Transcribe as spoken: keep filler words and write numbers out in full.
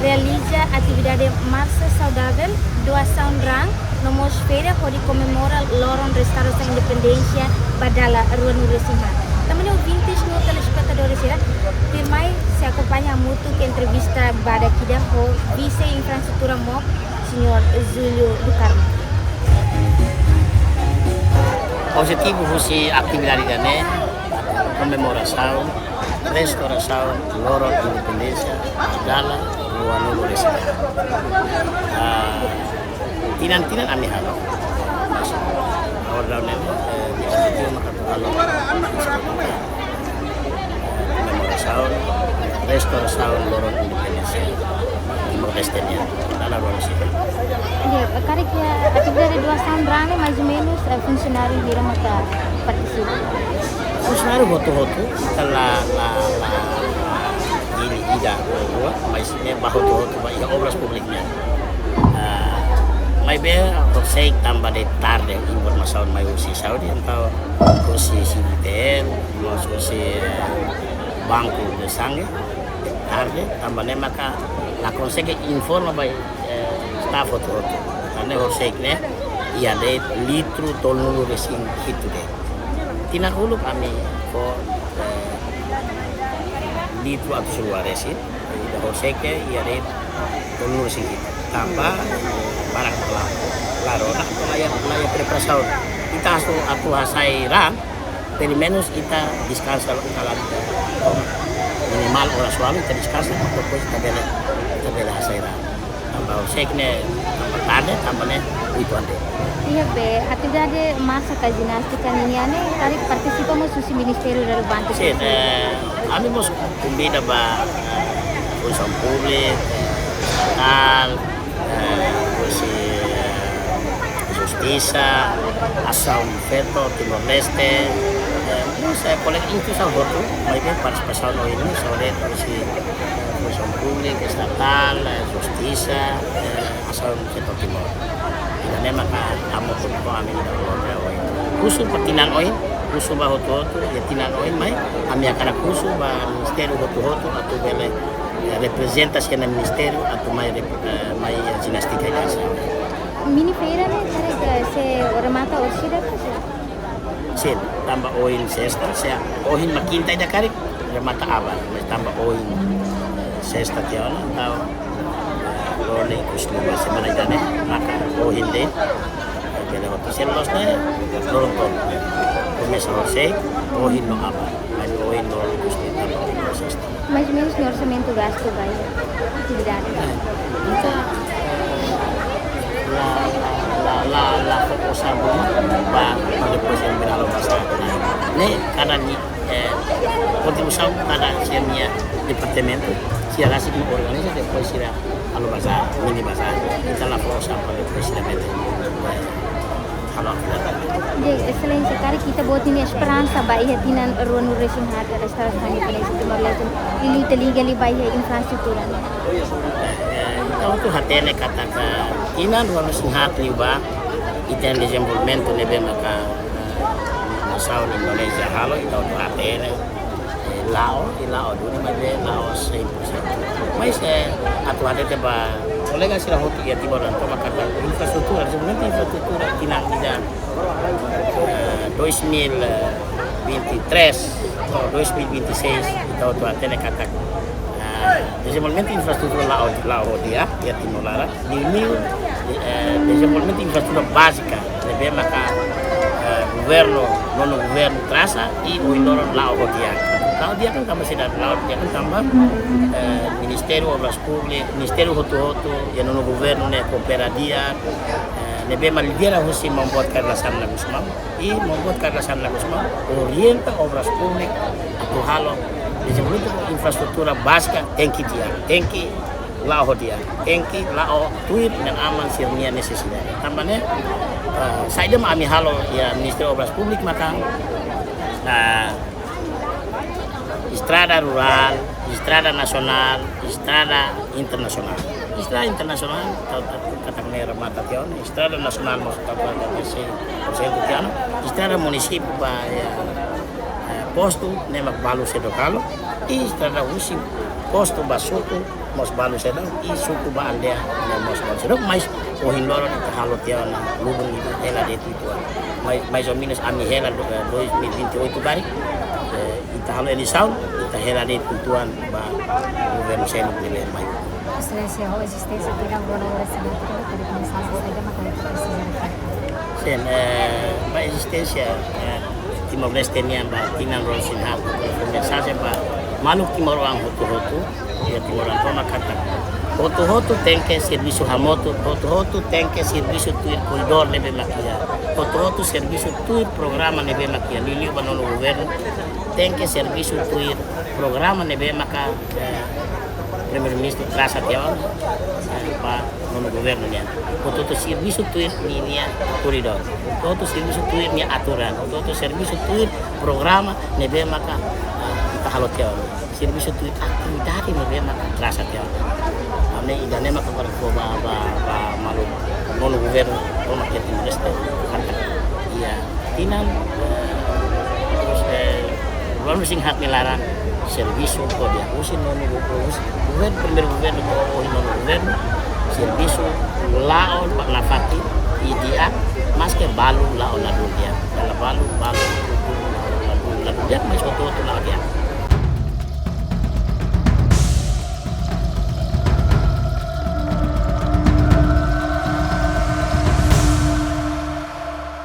realiza atividade marsa saudavel, doasaun raan, no mós feira hodi komemora loron restaurasaun independénsia ba dala ruanulu-resin-haat. Tanba ne'e, ouvintes no telespetadores sira, tuirmai sei akompaña hamutuk entrevista badak ida ho Vise Infraestrutura MOP, señór Júlio do Carmo. Objetivu husi atividade ida-ne'e, komemorasaun, restaurasaun loron independénsia dala ruanulu-resin-haat. Ah, tinan-tinan ami halo. Mas, awal daun ne'e, eh, di objetivu maka atu halo komemorasaun, restaurasaun loron independénsia Timor-Leste nian, dala ruanulu-resin-haat. Iya, karik iha atividade doasaun raan ne'e, mais ou menus, eh, funsionáriu hira maka partisipa? Funsionáriu hotu-hotu, ita la, la, la, la hili ida, dua, mais ne'e ba hotu-hotu, ba iha Obras Públikas nian. Ah, maibé, horiseik tanba de'it tarde informasaun mai husi saúde, entaun husi C V T L, mós husi, eh, banku de sangue, tarde, tanba ne'e maka la konsege informa ba, eh, staff hotu-hotu. Karena horiseik ne'e, iha de'it litru tolunulu-resin-hitu de'it. Tinan uluk ami fó, eh, litru atus rua resin, ida horiseik ne'e iha de'it tolunulu-resin-hitu. Tanba barak la, la rona, la iha, la iha preparasaun. Ita atu, atu hasai raan, pelumenus ita deskansa loos kalan, minimal oras ualu ita deskansa, depois ita bele, ita bele hasai raan. Tanba horiseik ne'e, tanba tarde, tanba ne'e, oitu ante. Iha be, atividade marsa ka jinástika nian ne'e, karik partisipa mós husi ministériu relevante. Sin, eh, ami mós konvida ba, eh, Funsaun Públika, eh, Estatal, eh, husi, eh, Justisa, Asaun Feto Timor-Leste, eh, mós, eh, kolega instituisaun hotu, maibé partisipasaun ohin ne'e, só de husi, eh, Funsaun Públika, Estatal, eh, Justisa, eh, Asaun Feto Timor. Ida-ne'e maka ami hotu ami ida loron ohin. Husu ba tinan oin, husu ba hotu-hotu, iha tinan oin mai, ami hakarak husu ba ministériu hotu-hotu, atu bele, eh, reprezenta sira-nia ministériu, atu mai rep-, eh, mai, eh, jinástika ida hanesan. Mini feira ne'e, karik, eh, sei remata orsida ka sei? Sin, tanba ohin sesta, se ohin mak kinta ida karik, remata aban, mas tanba ohin, eh, sesta tiha ona, entaun, eh, loron ikus lima semana ida-ne'e, maka ohin de'it, eh, bele hotu. Se loos ne'e, loron tolu. Komesa horiseik, ohin no aban, mas ohin loron ikus lima, tanba ohin sesta. Mais ou menus nia orsamentu gastu ba iha atividade? Ita, eh, la, la, la, la, la fó osan ruma ba, ba depois em bira lo pasar. Ne'e, kada ni, eh, kontribuisaun kada sira-nia departamentu, sira rasik mak organiza, depois sira halo bazar, mini bazar. Ita la fó osan ba depois sira mete. Halo. Di'ak, Exelénsia, karik ita-boot nia esperansa ba iha tinan ruanulu-resin-haat restaurasaun independénsia Timor-Leste, liuliu ita liga liu ba iha infraestrutura ne'e? Eh, ita hotu hatene katak tinan ruanulu-resin-haat liubá, ita-nia dezenvolvimentu ne'ebé maka, eh, nasaun Indonézia halo, ita hotu hatene. Eh, la'o, i la'o duni, maibé la'o cem por cento. Mas, eh, atu hatete ba kolega sira hotu iha Timor laran tomak katak infraestrutura, dezenvolvimentu infraestrutura tinan ida, eh, dois mil e vinte e três to'o dois mil e vinte e seis, ita hotu hatene katak, eh, dezenvolvimentu infraestrutura la'o, la'o ho di'ak iha Timor laran. Liuliu, eh, dezenvolvimentu infraestrutura bázika ne'ebé maka, eh, governu, nonu governu trasa i ohin loron la'o ho di'ak. La'o di'ak kan tanba saida la'o di'ak kan tanba, eh, Ministériu Obras Públikas, ministériu hotu-hotu, iha nonu governu ne'e koopera di'ak, eh, ne'ebé mak lidera husi Maun Boot Kay Rala Xanana Gusmão, i Maun Boot Kay Rala Xanana Gusmão orienta Obras Públikas atu halo dezenvolvimentu infraestrutura bázika tenke di'ak, tenke la'o ho di'ak, tenke la'o tuir inan-aman sira-nia nesesidade. Tanba ne'e, eh, saida mak ami halo iha Ministériu Obras Públikas maka, eh, estrada rurál, estrada nasionál, estrada internasionál. Estrada internasionál, tau, tau, katak ne'e remata tiha ona, estrada nasionál mós tau, tau, tau, cem por cento tiha ona, estrada munisípiu ba, eh, eh, postu, ne'e mak balu seidauk halo, i estrada husi Postu ba suku mós balu seidauk, i suku ba aldeia ne'e mós balu seidauk, mas ohin loron ita halo tiha ona lubun ita hela de'it uitoan. Mais, mais ou menus ami hela do, eh, dois mil e vinte e oito barik, eh, ita halo eleisaun, ita hela de'it uitoan ba governu seluk ne'ebé mai. Exelénsia, ho ezisténsia tinan rua nulu resin haat, hodi mensajen saida mak ita presiza reporta? Sin, eh, ba ezisténsia, eh, Timor-Leste nian ba tinan rua resin haat, mensajen ba maluk timoroan hotu-hotu, iha timoroan tomak katak hotu-hotu tenke servisu hamutuk, hotu-hotu tenke servisu tuir koridór ne'ebé mak iha, hotu-hotu servisu tuir programa ne'ebé mak iha, liuliu ba nonu governu, tenke servisu tuir programa ne'ebé maka, eh, Primeiru-Ministru trasa tiha ona, eh, ba nonu governu nian. Hotu-hotu servisu tuir ninia koridór, hotu-hotu servisu tuir nia aturan, hotu-hotu servisu tuir programa ne'ebé maka, eh, ita halo tiha ona. Servisu tuir atividade ne'ebé maka trasa tiha ona. Ami ida-ne'e maka para ko ba, ba, ba maluk nonu governu, ko maka Timor-Leste, katak iha tinan, eh, terus, eh, rua nulu resin haat nia laran, servisu ko dia husi nonu, husi governu, primeiru governu to'o ohin nonu governu, servisu la'o ba nafatin, i di'ak, maske balu la'o ladún di'ak. Dala balu, balu, ladún, ladún di'ak, mas hotu-hotu